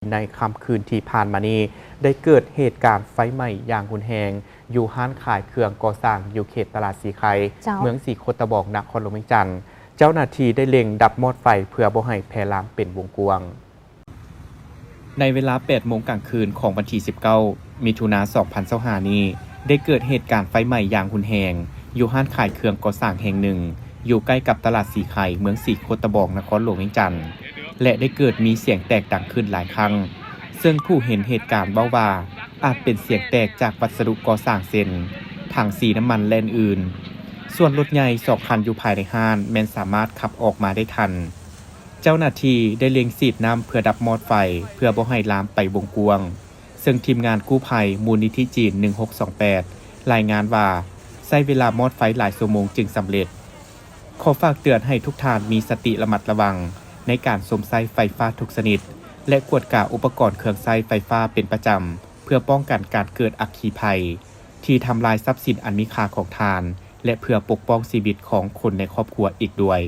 ໃນຄ່ຳຄືນທີ່ຜ່ານມານີ້ ໄດ້ເກີດເຫດການໄຟໄໝ້ຢ່າງຮຸນແຮງ ຢູ່ຮ້ານຂາຍເຄື່ອງກໍ່ສ້າງ ຢູ່ເຂດຕະຫຼາດສີໄຄ ເຈົ້າ ເມືອງສີໂຄດຕະບອງ ນະຄອນຫຼວງວຽງຈັນ. ເຈົ້າໜ້າທີ່ໄດ້ເລັ່ງດັບມອດໄຟ ເພື່ອບໍ່ໃຫ້ແຜ່ລາມເປັນວົງກວ້າງ. ໃນເວລາແປດໂມງກາງຄືນຂອງວັນທີສິບເກົ້າ ມິຖຸນາ ສອງພັນຊາວຫ້ານີ້ ໄດ້ເກີດເຫດການໄຟໄໝ້ຢ່າງຮຸນແຮງ ຢູ່ຮ້ານຂາຍເຄື່ອງກໍ່ສ້າງແຫ່ງໜຶ່ງ ຢູ່ໃກ້ກັບຕະຫຼາດສີໄຄ ເມືອງສີໂຄດຕະບອງ ນະຄອນຫຼວງວຽງຈັນ ແລະ ໄດ້ເກີດມີສຽງແຕກດັງຂຶ້ນຫຼາຍຄັ້ງ, ເຊິ່ງຜູ້ເຫັນເຫດການເວົ້າວ່າ ອາດເປັນສຽງແຕກຈາກວັດສະດຸກໍ່ສ້າງເຊັ່ນ ຖັງສີນ້ຳມັນ ແລະ ອື່ນໆ. ສ່ວນລົດໃຫຍ່ສອງຄັນຢູ່ພາຍໃນຮ້ານແມ່ນສາມາດຂັບອອກມາໄດ້ທັນ. ເຈົ້າໜ້າທີ່ໄດ້ເລັ່ງສີດນ້ຳເພື່ອດັບມອດໄຟ ເພື່ອບໍ່ໃຫ້ລາມໄປວົງກວ້າງ, ເຊິ່ງທີມງານກູ້ໄພມູນນິທິຈີນ ໜຶ່ງຫົກສອງແປດ ລາຍງານວ່າ ໃຊ້ເວລາມອດໄຟຫຼາຍຊົ່ວໂມງຈຶ່ງສຳເລັດ. ຂໍຝາກເຕືອນໃຫ້ທຸກທ່ານມີສະຕິລະມັດລະວັງໃນການຊົມໃຊ້ໄຟຟ້າທຸກຊະນິດ ແລະ ກວດກາອຸປະກອນເຄື່ອງໃຊ້ໄຟຟ້າເປັນປະຈຳ ເພື່ອປ້ອງກັນການເກີດອັກຄີໄພທີ່ທຳລາຍຊັບສິນອັນມີຄ່າຂອງທ່ານ ແລະ ເພື່ອປົກປ້ອງຊີວິດຂອງຄົນໃນຄອບຄົວອີກດ້ວຍ.